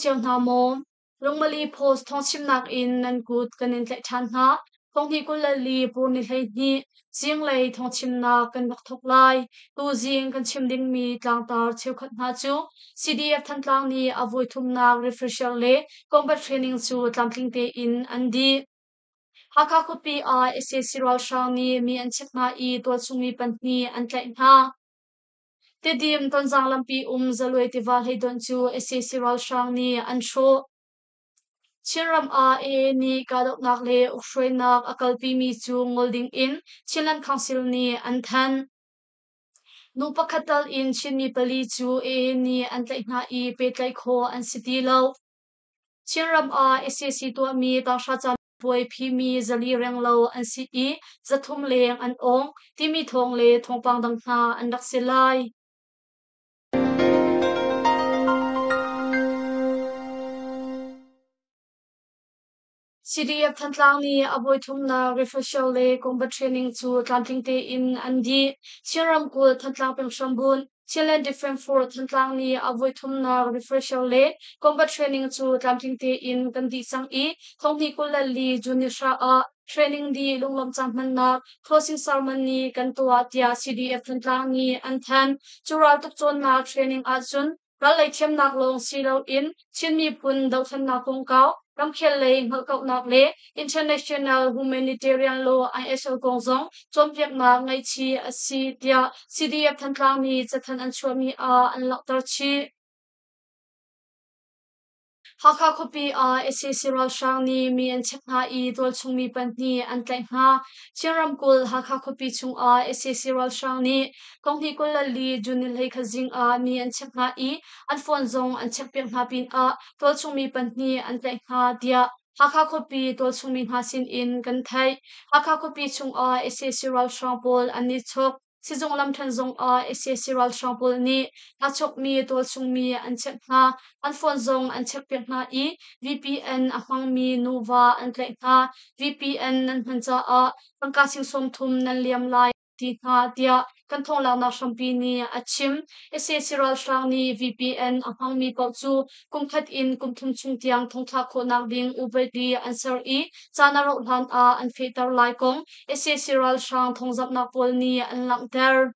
cio hna maw? Lungmali Post thawngchimnak in nan kut kan in tlaih ṭhan hna. Thonghnih 24 pur ni 12 zinglei thawngchimnak kan rak thawk lai. Tuzing kan chim dingmi tlangtar cheukhat hna cu CDF Thantlang nih a voithumnak refresher le combat training cu tlamtling tein an dih. Hakha khuapi ah sac ralhrang nih mi an chek hna i tualchung mi pahnih an tlaih hna. Tidim Tonzang lampi um Zaluai tiva hleidonh cu sac ralhrang nih an hrawh. Chinram ah AA nih kahdohnak le ukhruainak a kalpimi cu ngol dingin Chinland Council nih an thanh. Nu pakhat tal in Chinmi pali cu AA nih an tlaih hna i pehtlaih khawh an si ti lo. Chinram ah sac tuahmi tanghra caminpuai phimi 400 renglo an si i 300 leng an awng timi thawng le thawngpang dang hna an rak si lai. CDF Thantlang nih a voithumnak refresher le combat training cu tlamtling tein an dih. Chin ramkulh Thantlang peng hrambunh Chinland Defence Force Thantlang nih a voithumnak refresher le combat training cu tlamtling tein kan dih cang i 2024 June ni hra ah training dih lunglawmh caan hmannak closing ceremony kan tuah tiah CDF Thantlang nih an thanh. Cu raltuk cawnnak training ahcun Rallei thiamnak lawng si loin Chin miphun dothlennak kongkau, ramkhel lei hngalhkauhnak le International Humanitarian Law ISL kong zong cawnpiaknak ngaihchih a si tiah CDF Thantlang nih cathanh an chuahmi ah an langhter chih. Hakha khuapi ah sac ralhrang nih mi an chek hna i tualchung mi pahnih an tlaih hna. Chin ramkulh Hakha khuapi chungah sac ralhrang nih Konghnih 24 June ni 21 zing ah mi an chek hna i an phone zong an chekpiak hna pinah tualchung mi pahnih an tlaih hna tiah Hakha khuapi tualchung mi hna sin in kan theih. Hakha khuapi chungah sac ralhrang pawl an i chok. Sizung lamṭhen zongah sac ralhrang pawl nih aa chawkmi tualchungmi an chek hna. An phone zong an chekpiak hna i VPN a hmangmi nuva an tlaih hna. VPN nan hman caah tangka sing 30 nan liam lai ti hna tiah kan thawnglaknak hrampi nih a chim. Sac ralhrang nih VPN a hmangmi paoh cu kum khat in kum thum chung tiang thongthlak khawhnak ding upadi an ser i caan a rauh hlan ah an fehter lai kong sac ralhrang thawngzamhnak pawl nih an langhter.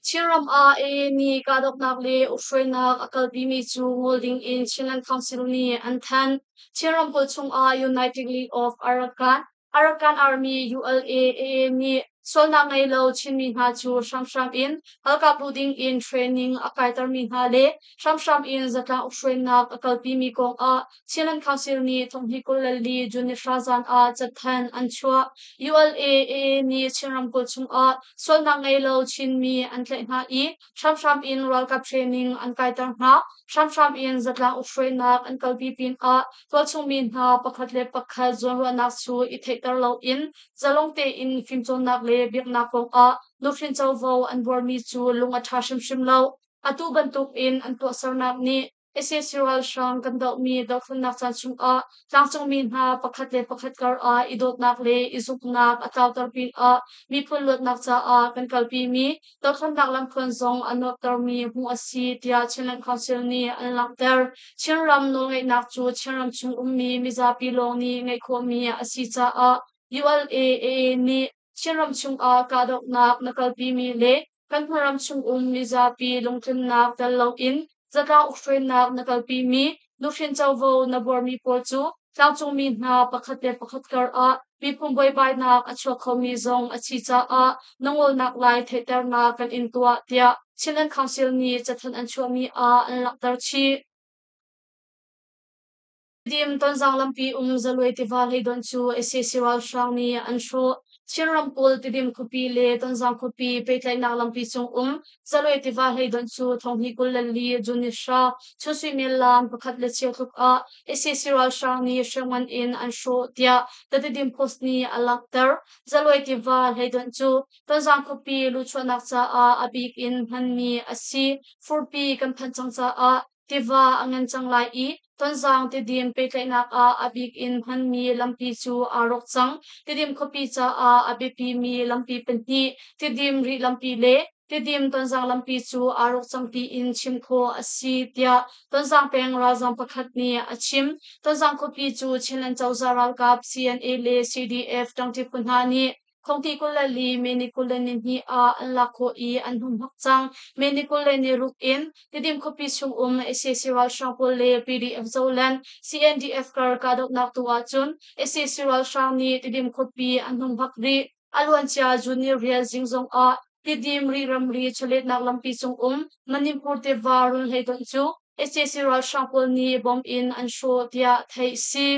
Chinram ah AA nih kahdohnak le ukhruainak a kalpimi cu ngol dingin Chinland Council nih an thanh. Chin ramkulh chungah United League of Arakan, Arakan Army ULA AA nih sualnak ngei lo Chinmi hna cu hramhram in ralkap luh dingin training a kaitermi hna le hramhram in zatlang ukhruainak a kalpimi kongah Chinland Council nih thonghnih 24 June ni hra zan ah cathanh an chuah. ULA nih Chin ramkulh chungah sualnak ngei lo Chinmi an tlaih hna i hramhram in ralkap training an kaiter hna. Hramhram in zatlang ukhruainak an kalpi pinah tualchungmi hna pakhat le pakhat zawnruahnak cu i theihter loin zalong tein fimcawnnak le biaknak kongah nuhrin covo an buarmi cu lung a ṭha hrimhrim lo. Atu bantukin an tuahsernak nih sac ralhrang kan dohmi dothlennak caan chungah tlangcungmi hna pakhat le pakhat karah i dawtnak le i zumhnak a tlauter pinah miphun luatnak caah kan kalpimi dothlennak lamthluan zong a nuamhtermi hmuh a si tiah Chinland Council nih an langhter. Chinram nawlngeihnak cu Chinram chung ummi mizapi lawng nih ngeih khawhmi a si caah ULA nih Chinram chungah kahdohnak na kalpimi le kan hmaram chungum mizapi lungtlinnak tel loin zatlang ukhruainak na kalpimi nuhrin covo na buarmi pawl cu tlangcungmi hna pakhat le pakhat karah miphun buaibainak a chuak khomi zong a si caah na ngolnak lai theihternak kan in tuah tiah Chinland Council nih cathanh an chuahmi ah an langhter chih. Tidim Tonzang lampi um Zaluai tiva hleidonh cu sac ralhrang nih an hrawh. Chin ramkulh Tidim khuapi le Tonzang khuapi pehtlaihnak lampi cung um Zaluai tiva hleidonh cu thonghnih 24 June ni hra chun suimilam pakhat le cheu tluk ah sac ralhrang nih hriamngan in an hrawh tiah The Tidim Post nih a langhter. Zaluai tiva hleidonh cu Tonzang khuapi luhchuahnak caah a bik in hmanmi a si. Furpi kan phanh cang caah Tiva a ngan cang lai i Tonzang Tidim pehtlaihnak ah a bik in hmanmi lampi cu aa rawk cang. Tidim khuapi caah a biapimi lampi pahnih, Tidim Rih lampi le. Tidim Tonzang lampi cu aa rawk cang tiin chim khawh a si, tiah Tonzang peng ralzaam pakhat nih a chim. Tonzang khuapi cu Chinland cozah ralkap CNA le CDF ṭangṭi phu hna nih thongti 24 May ni 22 ah an lak khawh i an humhak cang. May ni 26 in Tidim khuapi chung um sac ralhrang pawl le PDF Zoland CNDF kar kahdohnak tu ahcun sac ralhrang nih Tidim khuapi an humhak rih. A luancia June ni rial zing zong ah Tidim ri ramri chawletnak lampi cung um Manipur tiva rulhlei donh cu sac ralhrang pawl nih bomb in an hrawh tiah theih si.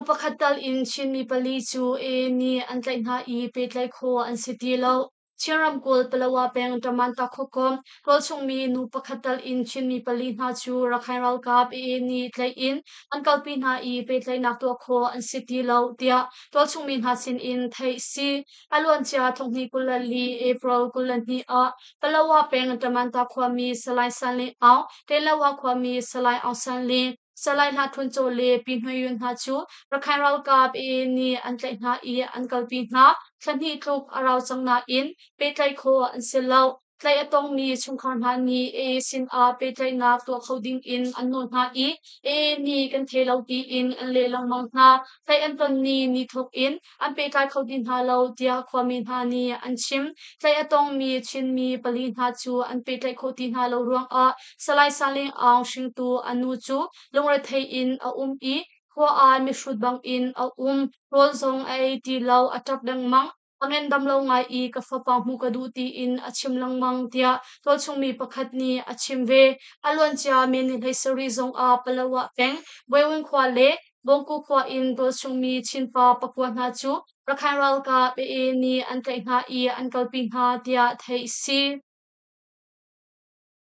Pakhat tal in Chinmi pali cu AA nih an tlaih hna i pehtlaih khawh an si ti lo. Chin ramkulh Palawa peng Ṭamanta khuakomh tualchungmi nu pakhat tal in Chinmi pali hna cu Rakhine ralkap AA nih tlaih in an kalpi hna i pehtlaihnak tuah khawh an si ti lo tiah tualchungmi hna sin in theih si. A luancia thonghnih 24 April 22 ah Palawa peng Ṭamanta khuami Salai San Lin Aung, Tenlawa khuami Salai Aung San Lin, Salai Hla Htun Caw le Pi Hnuai Yun hna cu Rakhine ralkap AA nih an tlaih hna i an kalpi hna. Thla hnih tluk a rau cang nain pehtlaih khawh an si lo. Tlaih a tongmi chungkhar hna nih AA sinah pehtlaihnak tuah kho ding in an nawl hna i AA nih kan thei lo tiin an leh lengmang hna. Tlaih an ton ni ni thawk in an pehtlai kho ti hna lo tiah khuami hna nih an chim. Tlaih a tongmi Chinmi pali hna cu an pehtlaih khawh ti hna lo ruangah Salai Saling Aung hringtu a nu cu lungrethei in a um i khua ah mihrut bangin a um. Rawl zong a ei ti lo, a ṭap lengmang. A ngandam lo ngai i ka fapa hmuh ka duh tiin a chim lengmang tiah tualchungmi pakhat nih a chim ve. A luancia May ni 17 zongah Palawa peng Bawiwin khua le Bawngku khua in tualchungmi Chinpa pakua hna cu Rakhine ralkap AA nih an tlaih hna i an kalpi hna tiah theih a si.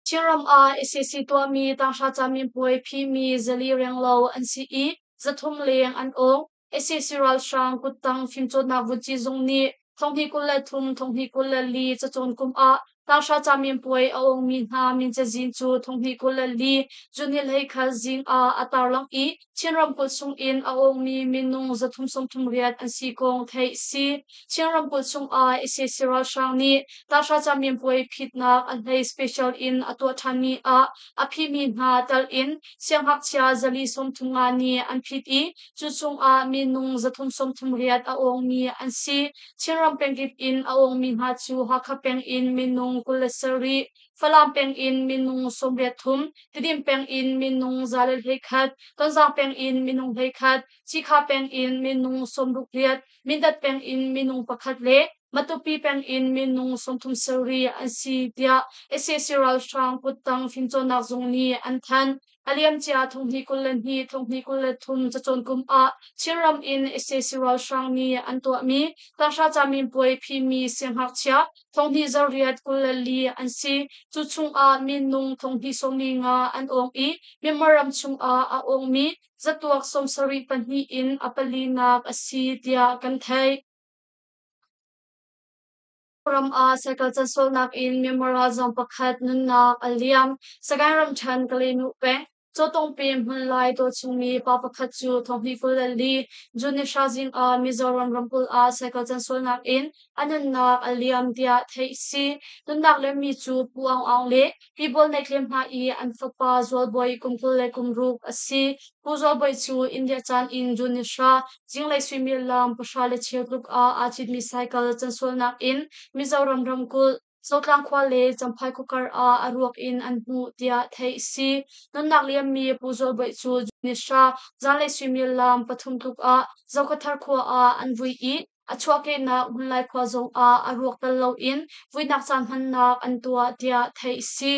Chinram ah sac tuahmi tanghra caminpuai phimi 400 renglo an si i 300 leng an awng. Sac ralhrang kuttang fimcawnnak vunci zung nih 2023 2024 cacawn kum ah tanghra caminpuai a awngmi hna min cazin cu 2024 June ni 21 zing ah a tarlangh i Chin ramkulh chung in a awngmi minung 338 an si kong theih a si. Chin ramkulh chung ah sac ralhrang nih tanghra caminpuai phitnak a hlei special in a tuah ṭhanmi ah a phimi hna tal in siangngakchia 435 nih an phit i cu chungah minung 338 a awngmi an si. Chinram pengkip in a awngmi hna cu Hakha peng in minung 27, Falam peng in minung 83, Tedim peng in minung 121, Tonzang peng in minung 11, Cikha peng in minung 68, Mindat peng in minung pakhat le Matupi peng in minung 37 an si tiah sac ralhrang kuttang fimcawnnak zung nih an thanh. A liamcia 2022 2023 cacawn kum ah Chinram in sac ralhrang nih an tuahmi tanghra caminpuai phimi siangngakchia 2824 an si. Cu chungah minung 2,215 an awng i Myanmar ram chungah a awngmi zatuak 74 in a palinak a si tiah kan theih. Ram ah cycle cansualnak in Myanmar ralzaam pakhat nunnak a liam. Sagaing ramṭhen Kalenu peng Cawtungpi hmunlai tualchungmi pa pakhat cu thonghnih 24 June ni hra zing ah Mizoram ramkulh ah cycle cansualnak in a nunnak a liam tiah theih a si. Nunnak liammi cu Pu Aung Aung le Pi Bawl Neih Tlem hna i an fapa Zual Bawi kum 26 a si. Pu Zual Bawi cu India caan in June ni hra zinglei suimilam pahra le cheu tluk ah aa citmi cycle cansualnak in Mizoram ramkulh Zotlang khua le Champhai khuakar ah a ruak in an hmuh tiah theih a si. Nunnak liammi Pu Zual Bawi cu June ni hra zanlei suimilam pathum tluk ah Zokhawthar khua ah an vui i a chuahkehnak Hmunlai khua zong ah a ruak tel loin vuinak caan hmannak an tuah tiah theih a si.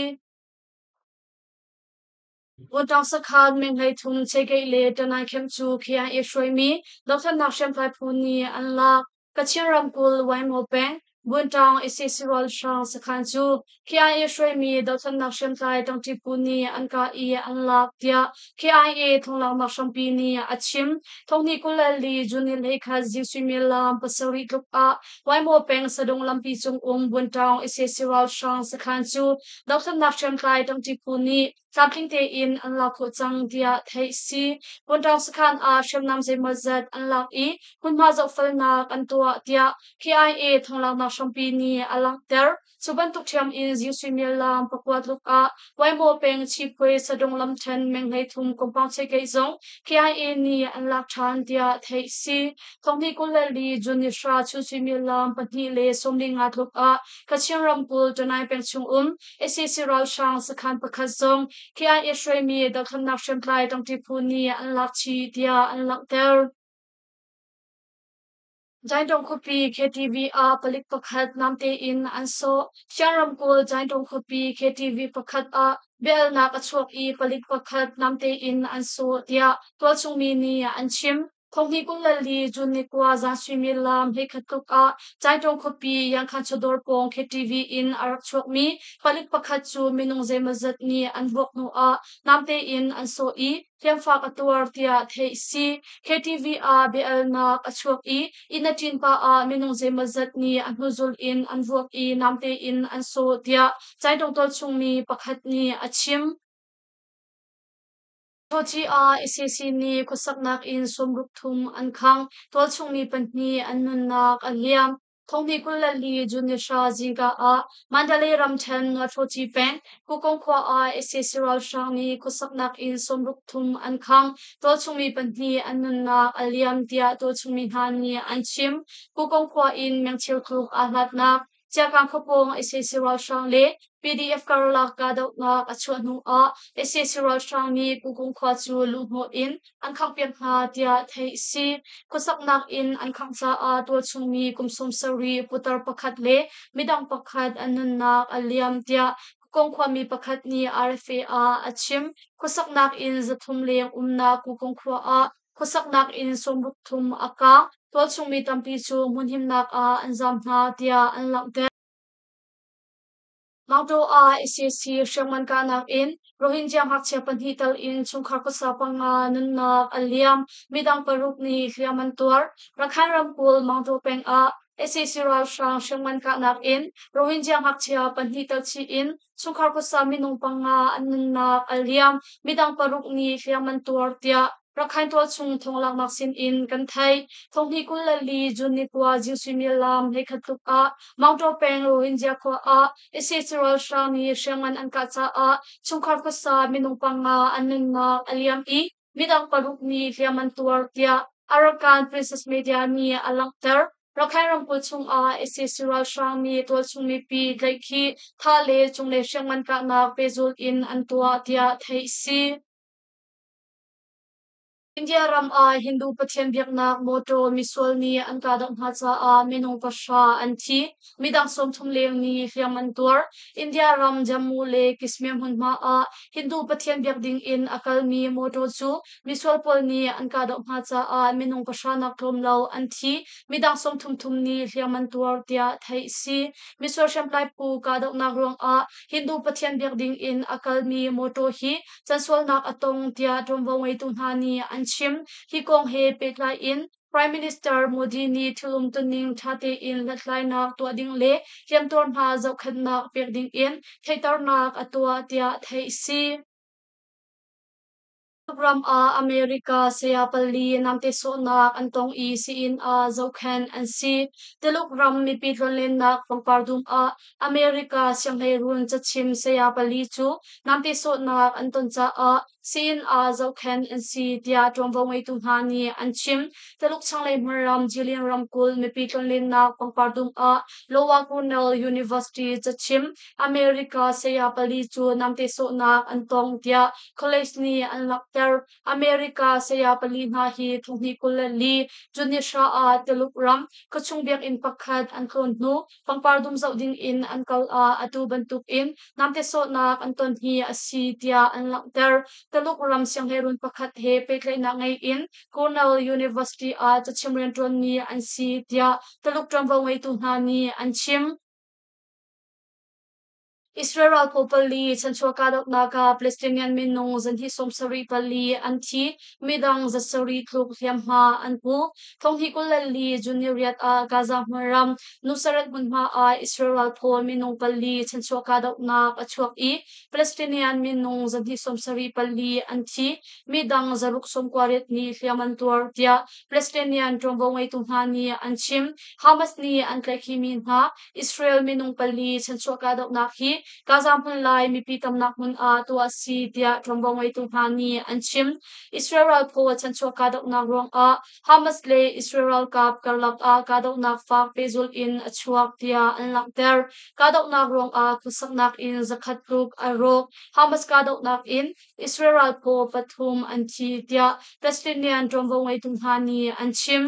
Vuntang sakhan meng 33 Chegeih le Tanai camp cu KIA hruaimi dothlennak hriamtlai phu nih an lak. Kachin ramkulh Waimo peng Buntang sac ralhrang sakhan cu KIA hruaimi dothlennak hriamtlai ṭangṭi phu nih an kah i an lak tiah KIA thonglaknak hrampi nih a chim. 2024 June ni 21 zing suimilam pasarih tluk ah Waimo peng Sadung lampi cung um Buntang sac ralhrang sakhan cu dothlennak hriamtlai ṭangṭi phu nih tlamtling tein an lak khawh cang tiah theih si. Puntang sakhan ah hriamnam zeimawzat an lak i hmunhma zohfelnak an tuah tiah KIA thawnglaknak hrampi nih a langhter. Cu bantuk ṭhiam in zing suimilam pakua tluk ah Waimaw peng Chiphui Sadung lamṭhen meng 13 compound chekeih zong KIA nih an lak ṭhan tiah theih si. Thonghnih 24 June ni hra chun suimilam 2:45 tluk ah Kachin ramkulh Tanai peng chung um sac ralhrang sakhan pakhat zong KIA hruaimi dothlennak hriamtlai ṭangṭi phu nih an lak chih tiah an langhter. Jaintaung khuapi KTV ah palik pakhat namte in an sawh. Shan ramkulh Jaintaung khuapi KTV pakhat ah biahalnak a chuak i palik pakhat namte in an sawh tiah tualchung mi nih an chim. Thonghnih 24 June ni kua zan suimilam 11 tluk ah Jaintaung khuapi Yangkhan chawdawr pawng KTV in a rak chuakmi palik pakhat cu minung zeimawzat nih an vuak hnu ah namte in an sawh i hliamfak a tuar tiah theih si. KTV ah biahalnak a chuak i inn a ṭin pah ah minung zeimawzat nih a hnuzul in an vuak i namte in an sawh tiah Caidong tualchung mi pakhat nih a chim. Thawci ah sac nih khuasaknak inn sawmruk thum an khang. Tualchung mi pahnih an nunnak a liam. Thonghnih 24 June ni hra zingka ah Mandalay ramṭhen Ngaṭhawci peng Kukong khua ah sac ralhrang nih khuasaknak inn sawmruk thum an khang. Tualchung mi pahnih an nunnak a liam tiah tualchung mi hna nih an chim. Kukong khua in mengcheu tluk aa hlatnak Ciakang khuapawng sac ralhrang le PDF karlak kahdohnak a chuah hnu ah sac ralhrang nih Kukung khua cu luhhnawh in an khanghpiak hna tiah theih a si. Khuasaknak inn an khangh caah tualchung mi kum 70 putar pakhat le midang pakhat an nunnak a liam tiah Kukong khuami pakhat nih RFA ah a chim. Khuasaknak inn 300 leng umnak Kukong khua ah khuasaknak inn 60 thum a kaang. Tualchung mi tampi cu hmunhimnak ah an zaam hna tiah an langhter. Mangtaw ah sac hriamngan kahnak in Rohingya ngakchia pahnih tal in chungkhar khuasa panga nunnak a liam. Midang paruk nih hliam an tuar. Rakhine ramkulh Mangtaw peng ah sac ralhrang hriamngan kahnak in Rohingya ngakchia pahnih tal chih in chungkhar khuasa minung panga an nunnak a liam. Midang paruk nih hliam an tuar tiah Rakhine tualchung thawnglaknak sin in kan theih. Thonghnih 24 June ni kua zing suimilam 11 tluk ah Maungtaw peng Rohingya khua ah sac ralhrang nih hriamngan an kah caah chungkhar khuasa minung panga an nunnak a liam i midang paruk nih hliam an tuar tiah Arakan Princess Media nih a langhter. Rakhine ramkulh chungah sac ralhrang nih tualchung mipi tlaihkhih, thah le cunglei hriamngan kahnak pehzulh in an tuah tiah theih a si. India ram ah Hindu pathian biaknak mawṭaw misual nih an kahdoh hna caah minung pahra an thi. Midang 30 leng nih hliam an tuar. India ram Jammu le Kashmir hmunhma ah Hindu pathian biak ding in a kalmi mawṭaw cu misual pawl nih an kahdoh hna caah minung pahra nak tlawm lo an thi. Midang 30 thum nih hliam an tuar tiah theih a si. Misual hriamtlai phu kahdohnak ruangah Hindu pathian biak ding in a kalmi mawṭaw hi cansualnak a tong tiah ṭuanvo ngeitu hna nih an chim. Hi kong he pehtlai in Prime Minister Modi nih thil umtuning ṭha tein hlathlainak tuah ding le hliamtuar hna zohkhenhnak pek ding in theihternak a tuah tiah theih a si. Ram ah America saya pali namte sawhnak an tong i sii-inn ah zohkhenh an si. Tuluk ram mipi tlawnlennak pangpar dum ah America sianghleiruun cachim saya pali cu namte sawhnak an ton caah sii-inn ah zohkhenh an si tiah ṭuanvo ngeitu hna nih an chim. Tuluk chawnglei hmunram Jilin ramkulh mipi tlawnlennak pangpar dum ah Lowa Cornell University cachim America saya pali cu namte sawhnak an tong tiah college nih an langhter. America saya pali hna hi thonghnih 24 June ni hra ah Tuluk ram khuachung biakinn pakhat an tlawn hnu pangpar dum zoh ding in an kal ah atu bantuk in namte sawhnak an ton hi a si tiah an langhter. Tuluk ram sianghleirun pakhat he pehtlaihnak ngei in Cornell University ah cachim rianṭuanmi an si tiah Tuluk ṭuanvo ngeitu hna nih an chim. Israel ralphaw pali chanchuah kahdohnak ah Palestinian minung zanhnih 74 an thi, midang 700 tluk hliamhma an pu. Thonghnih 24 June niriat ah Gaza hmunram Nusairat hmunhma ah Israel ralphaw minung pali chanchuah kahdohnak a chuak i Palestinian minung zanhnih 74 an thi, midang 698 nih hliam an tuar tiah Palestinian ṭuanvo ngeitu hna nih an chim. Hamas nih an tlaihkhihmi hna Israel minung pali chanchuah kahdohnak hi Gaza hmun lai mipi tamnak hmun ah tuah a si tiah ṭuanvo ngeitu hna nih an chim. Israel ralphaw chanchuah kahdohnak ruangah Hamas le Israel ralkap karlak ah kahdohnak fak pehzulh in a chuak tiah an langhter. Kahdohnak ruangah khuasaknak inn zakhat tluk a rawk. Hamas kahdohnak in Israel ralphaw pathum an thi tiah Palestinian ṭuanvo ngeitu hna nih an chim.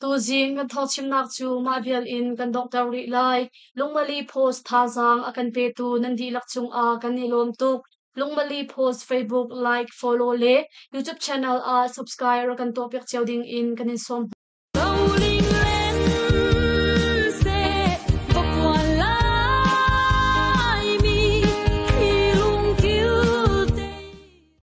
Tuzing kan thawngchimnak cu mah vial in kan donghter rih lai. Lungmali Post thazaang a kan petu nan dihlak cungah kan i lawm tuk. Lungmali Post Facebook like, follow le YouTube channel ah subscribe rak kan tuahpiak cio ding in kan in sawm hna.